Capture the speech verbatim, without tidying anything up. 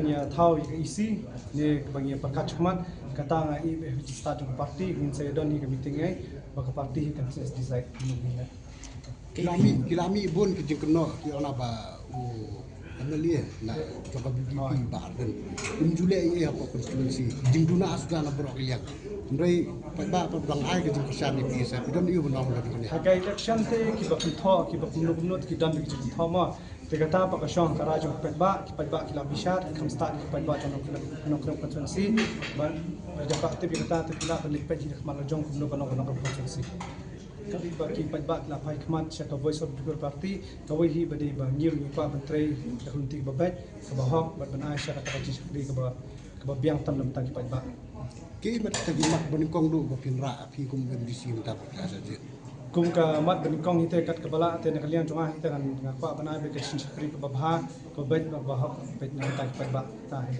ban ïa thaw ïa ka E C ne kaba ngi ïa pyrkhat shakhmat, kata nga i ba ha ka start jong ka party ngin sa ïa don hi ka meeting ei ba ka party hi kan sa decide. Ki la mih, ki la mih bun ki jingkynnoh ki ong ba u M L A na jong ka V P P Bah Ardent um ju leh ei ha ka constituency. Jingduna suda na baroh ki liang. Hynrei paidbah pat ba dang ai ka jingkyrshan ïa phi sa phi don ïa u ban ong la jong ka liang. Ha ka election te kiba kynthoh, kiba kumno kumno te ki don ki jingkynthoh mo. Te kata pat ka shong ha ka rai jong ki paidbah, ki paidbah ki la bishar, ki kham stad ki paidbah jong Nongkrem constituency. Ba ba jaka te bi kata te ki la ban leit peit hi ha khmat la jong kumno ba Nongkrem constituency. Ka dei ba ki paidbah ki la phai khmat sha ka Voice of the People Party, kawei hi ba dei ba ngi ruh ngi kwah ban trei da ka lynti kaba beit, kaba hok, bad ban ai sha kata ka jingshakri kaba kaba biang tam na bynta ki paidbah. Ki mat ka jingmat ba nyngkong duh ba phin rah phi kum M D C mynta ba ka sa jied. Kum ka mat ba nyngkong hi te kat kaba lah te na ka liang jong nga hi te ngan nga kwah ban ai beit ka jingshakri kaba bha, kaba beit, kaba hok, beit na bynta ki paidbah. Ta hi.